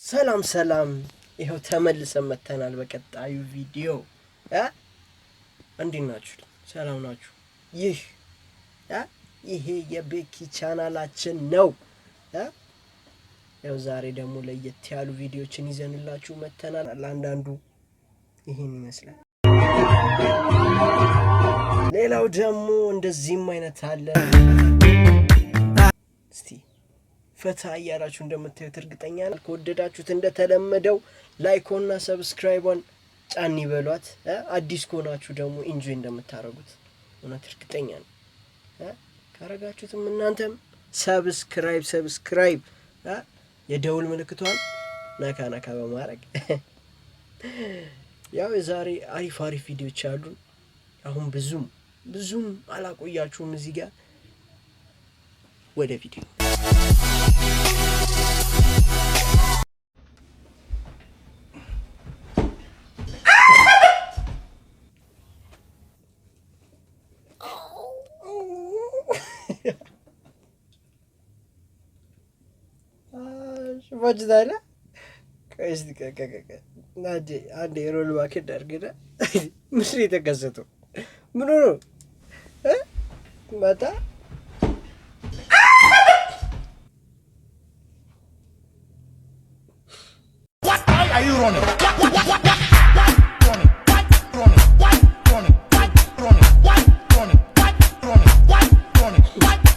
ሰላም ሰላም፣ ይኸው ተመልሰን መጥተናል በቀጣዩ ቪዲዮ። እንዴት ናችሁ? ሰላም ናችሁ? ይህ ይሄ የቤኪ ቻናላችን ነው። ያው ዛሬ ደግሞ ለየት ያሉ ቪዲዮችን ይዘንላችሁ መጥተናል። ለአንዳንዱ ይህን ይመስላል። ሌላው ደግሞ እንደዚህም አይነት አለ። እስቲ ፈታ እያላችሁ እንደምታዩት እርግጠኛ ነኝ። ከወደዳችሁት እንደተለመደው like ና subscribe ን ጫን ይበሏት። አዲስ ከሆናችሁ ደግሞ enjoy እንደምታደርጉት እውነት እርግጠኛ ነኝ። ካረጋችሁትም እናንተም subscribe subscribe የደውል ምልክቷን ነካ ነካ በማድረግ ያው የዛሬ አሪፍ አሪፍ ቪዲዮች አሉ። አሁን ብዙም ብዙም አላቆያችሁም እዚህ ጋር ወደ ቪዲዮ። ሽፋችታለ። አንዴ roll back አድርገና ምስል የተከሰተው ምን ሆኖ መጣ? Are you running? Running, running, running, running, running, running, running,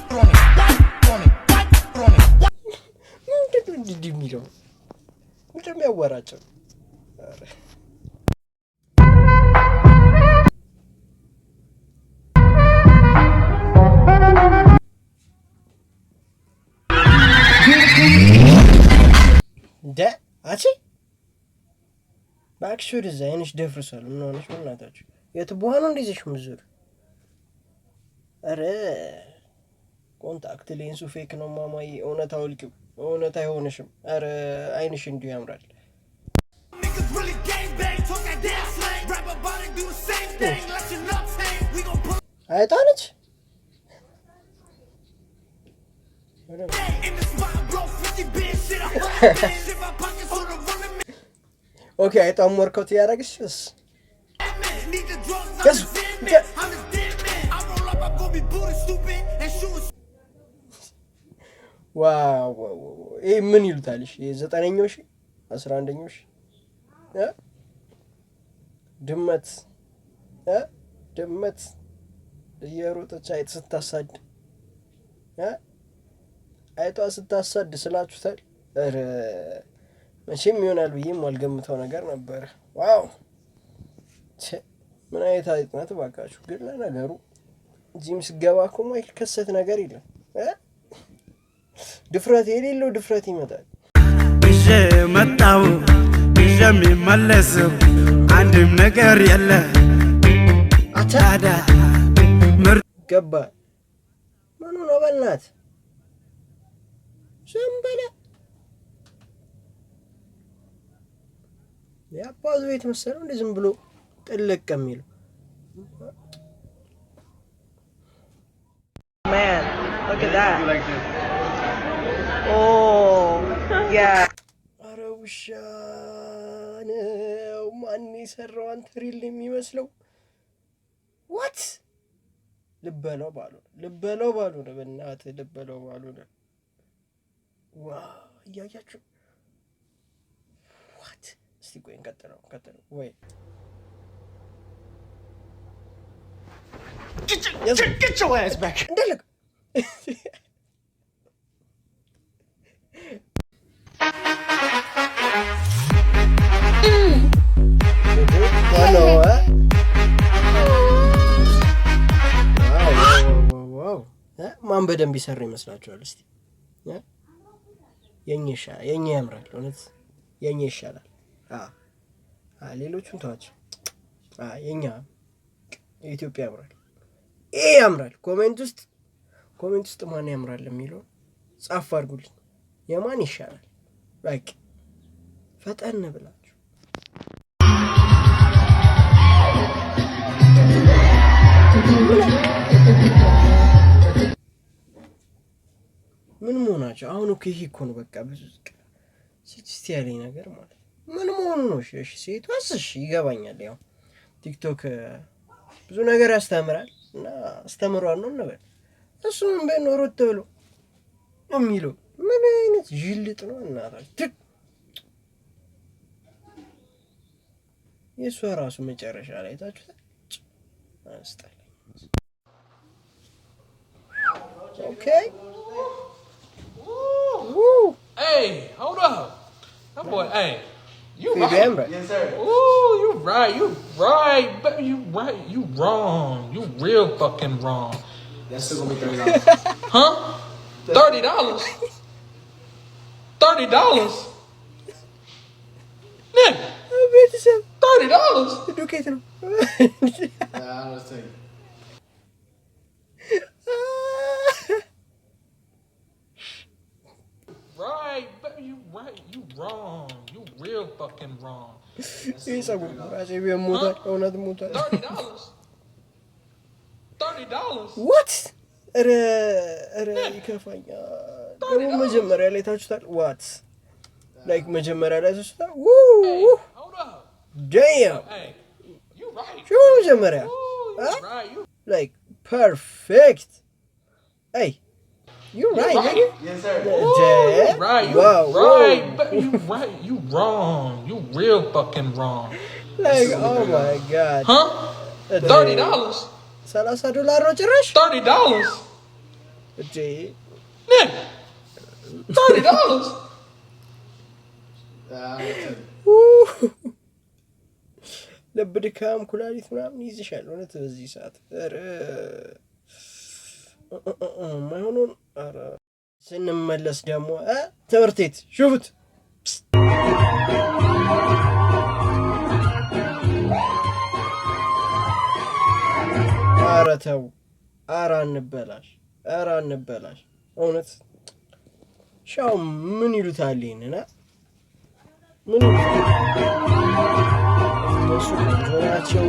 running, running, running. ምንድን ነው እንዲህ የሚለው? ምንድን ነው የሚያወራቸው? ኧረ። እንደ አቺ እባክሽ ወደዛ፣ አይንሽ ደፍርሷል። ምን ሆነሽ? በእናታችሁ የት በኋላ ነው እንደዚህ ምዞር? ኧረ contact lens ኡ fake ነው ማማዬ። እውነት አውልቂው። እውነት አይሆንሽም። ኧረ አይንሽ እንዲሁ ያምራል። Niggas really gang bang, talk that damn slang. Rap about it, do the same thing. Let your nuts hang. We gon' put አይጧ ነች። in the spot, blow 50 bands, shit, I hundred shit, my pockets on the running Okay፣ አይጧም workout እያደረግሽ እስ man. Need the drugs, I'm Yes. the dead man. I'm the dead man. I roll up, I'm gonna be booty stupid and shooting Wow wow wow! ይሄ ምን ይሉታል? እሺ፣ ዘጠነኛው ሺ 11ኛው ሺ እ ድመት እ ድመት እየሮጠች አይጥ ስታሳድ እ አይጧ ስታሳድ ስላችሁታል። ኧረ መቼም ይሆናል ብዬም አልገምተው ነገር ነበረ። Wow፣ ቼ፣ ምን አይነት አይጥ ናት እባካችሁ። ግን ለነገሩ ጂም ስገባ እኮ ማይከሰት ነገር የለም እ ድፍረት የሌለው ድፍረት ይመጣል። ይዤ መጣው ይዤ የሚመለስው አንድም ነገር የለ። አቻ ታዲያ ምርጥ ገባ። ምኑ ነው? በእናትህ ዝም በለ። የአባቱ ቤት መሰለው እንደ ዝም ብሎ ጥልቅ የሚለው። Man, look at that. Oh, yeah. አረ ውሻ ነው። ማን የሰራው? አንተ real የሚመስለው what? ልበለው ባልሆነ፣ ልበለው ባልሆነ፣ በእናትህ ልበለው ባልሆነ። ዋ፣ እያያችሁ what? እስቲ ቆይ እንቀጥለው እንቀጥለው ወይ Get your ass back. እንደልቅ። ዋናው እ? Wow wow wow! እ? ማን በደንብ ይሰራ ይመስላችኋል? እስቲ እ? የኛ ይሻላል፣ የኛ ያምራል። እውነት የኛ ይሻላል። አ ሌሎቹን ተዋቸው። አ የኛ የኢትዮጵያ ያምራል። ይሄ ያምራል። Comment ውስጥ ማን ያምራል የሚለው ጻፍ አድርጉልኝ። የማን ይሻላል? በቃ ፈጠን ብላችሁ። ምን መሆናቸው አሁን እኮ ይሄ እኮ ነው። በቃ ብዙ ስልችት ያለኝ ነገር ማለት ምን መሆኑ ነው? እሺ ሴቷስ እሺ ይገባኛል። ያው ቲክቶክ ብዙ ነገር ያስተምራል እና አስተምሯል ነው እንበል። እሱ ምን ቤት ነው ሮጥ ብሎ የሚለው? ምን አይነት ዥልጥ ነው? እናታችሁ የእሷ ራሱ መጨረሻ ላይ ታችሁታል። አስጠላኝ። Okay. Hey, hold up. That boy, hey, you ፊቢ right. ያምራል። Yes, sir. Ooh, you right. You right. But you right. You wrong. You real fucking wrong. That's still gonna be $30. Huh? $30? $30? Nigga, ቤተሰብ $30? ዱቄት ነው። Yeah, let's take it. Right, but you right. You wrong. You real fucking wrong. ይህ ጸጉር ራሴ ቢሆን ሞቷል። እውነት ሞቷል። $30? $30? What? ኧረ ኧረ ይከፋኛል። ደግሞ መጀመሪያ ላይ ታችሁታል። What, like መጀመሪያ ላይ ታችሁታል። Hey, hold up. Damn. Hey, you right. ሽው መጀመሪያ Ooh, you Huh? right. You Like perfect. Hey, you right, nigga. Yes, sir. Ooh, you right. You right. But you right. You wrong. You real fucking wrong. Like, oh my God. Huh? $30? 30 ዶላር ነው ጭራሽ። $30? እንዴ! Nigga. $30? Yeah, let's take it. ልብ ድካም፣ ኩላሊት ምናምን ይይዝሻል። እውነት በዚህ ሰዓት ኧረ የማይሆነውን ኧረ ስንመለስ ደግሞ ትምህርት ቤት ሽፉት። ኧረ ተው፣ ኧረ አንበላሽ፣ ኧረ አንበላሽ። እውነት ሻው ምን ይሉታል ይሄንን እ? ምን ይሉታል? እነሱ ቆንጆ ናቸው።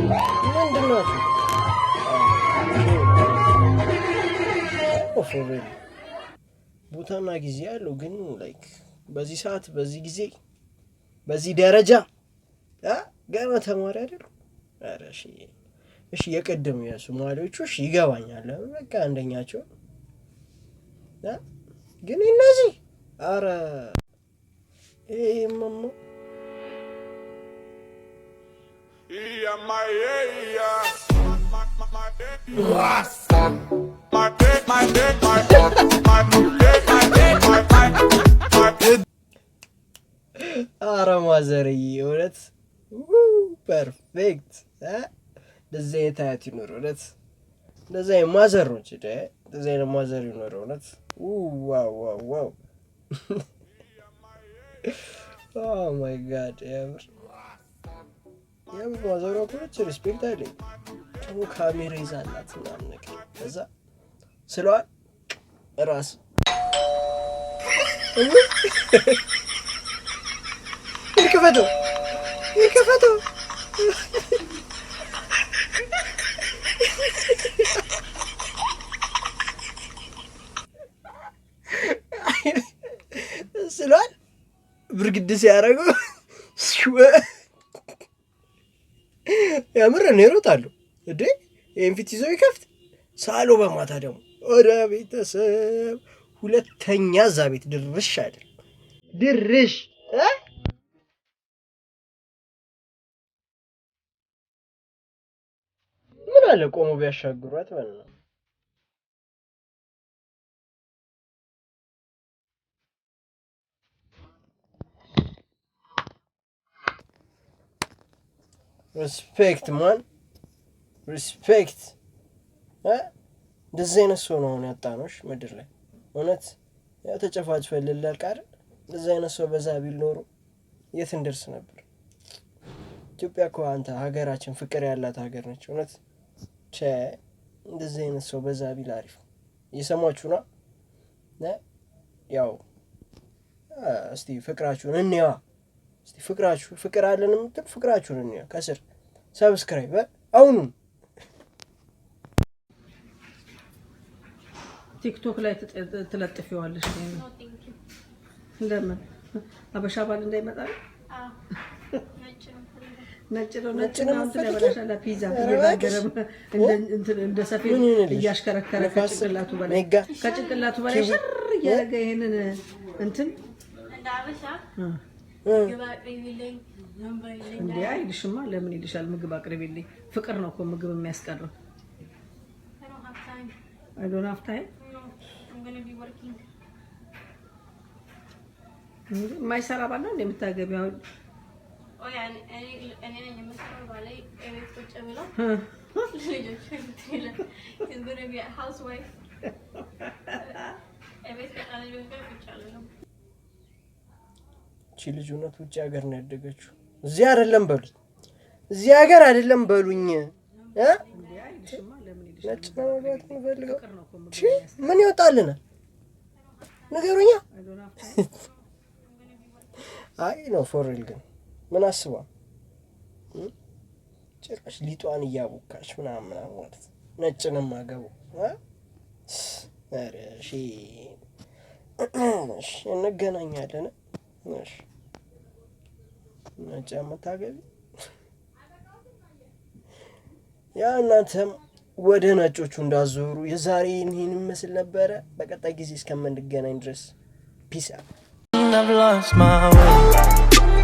ምንድን ናቸው? For real ቦታና ጊዜ ያለው ግን like በዚህ ሰዓት፣ በዚህ ጊዜ፣ በዚህ ደረጃ ገና ተማሪ አይደሉ? ኧረ እሺ እሺ፣ የቅድም የሶማሌዎቹ እሺ ይገባኛል። በቃ አንደኛቸው ግን እነዚህ ኧረ ይሄማ ኧረ ማዘርዬ እውነት perfect። እንደዚህ አይነት አያት ይኖር እውነት። እንደዚህ አይነት mother ነው፣ እንደዚህ አይነት mother ይኖር እውነት። Wow, wow, wow! Oh my God! የምር የምር ማዘሯ እኮ ነች። Respect አለኝ። ደግሞ ካሜራ ይዛላት ምናምን ነገር ከዛ ስለዋል ራስ ይክፈተው ይክፈተው። ስሏል ብርግድ ሲያደርገው የምር እኔ እሮጣለሁ እንዴ፣ ይህን ፊት ይዘው ይከፍት ሳሎ በማታ ደግሞ ወደ ቤተሰብ ሁለተኛ እዛ ቤት ድርሽ አይደል ድርሽ እ? ምን አለ ቆሞ ቢያሻግሯት ማለት ነው። Respect, man, respect። እንደዚህ አይነት ሰው ነው አሁን ያጣነው ምድር ላይ እውነት። ያው ተጨፋጭፈን ልንለቅ አይደል? እንደዚህ አይነት ሰው በዛ ቢል ኖሮ የት እንደርስ ነበር? ኢትዮጵያ እኮ አንተ ሀገራችን ፍቅር ያላት ሀገር ነች። እውነት እንደዚህ አይነት ሰው በዛ ቢል አሪፍ ነው። እየሰማችሁ ነው። ያው እስቲ ፍቅራችሁን እንየዋ። እስቲ ፍቅራችሁ ፍቅር አለን የምትል ፍቅራችሁን እንየዋ። ከስር subscribe አሁኑን። ቲክቶክ ላይ ትለጥፊዋለሽ። ለምን? አበሻ ባል እንዳይመጣ ነው። ነጭ ነው የምፈልገው። ነጭ ነው። ነጭ ነጭ ነው ነው እንትን የምትፈልጊው? ያበላሻል። ፒዛ ኧረ እየጋገረ እባክሽ። እንደ ሰፌድ ምን ይሁንልሽ? እያሽከረከረ ንፋስ ከጭንቅላቱ በላይ ሜጋ ከጭንቅላቱ በላይ ኪዊ ሽር እያደረገ ይሄንን እንትን እንደ አበሻ ምግብ አቅርቢልኝ፣ ምን በይልኝ። እንዴ አይልሽማ። ለምን ይልሻል? ምግብ አቅርቢልኝ። ፍቅር ነው እኮ ምግብ የሚያስቀረው። I don't have time. I don't have time. No, I'm gonna be working. የማይሰራ ባል ነው እንደምታገቢው አሁን? Oh yeah, እኔ ነኝ የምሰራው። ባሌ እቤት ቁጭ ብሎ ልጆች እንትን ይላል። He's gonna be a housewife. እቤት ከልጆች ጋር ቁጭ አልልም። እቺ ልጅ እውነት ውጭ ሀገር ነው ያደገችው። እዚህ አይደለም በሉኝ፣ እዚህ ሀገር አይደለም በሉኝ እ? እንዴ አይልሽማ። ለምን ይልሻል? ነጭ ነው ማግባት የምፈልገው። ፍቅር ነው እኮ ምግብ ቺ ምን ይወጣልናል? ንገሩኛ። I don't have time. አይ ነው for real ግን ምን አስቧ ጭራሽ ሊጧን እያቦካች ምናምን ምናምን ማለት ነጭ ነው የማገባው እ? ኧረ እሺ እሺ እንገናኛለን። እሺ ነጭ የምታገቢ ያ እናንተም ወደ ነጮቹ እንዳዞሩ። የዛሬ ይህን ይመስል ነበረ። በቀጣይ ጊዜ እስከምንገናኝ ድረስ peace out. I've lost my way.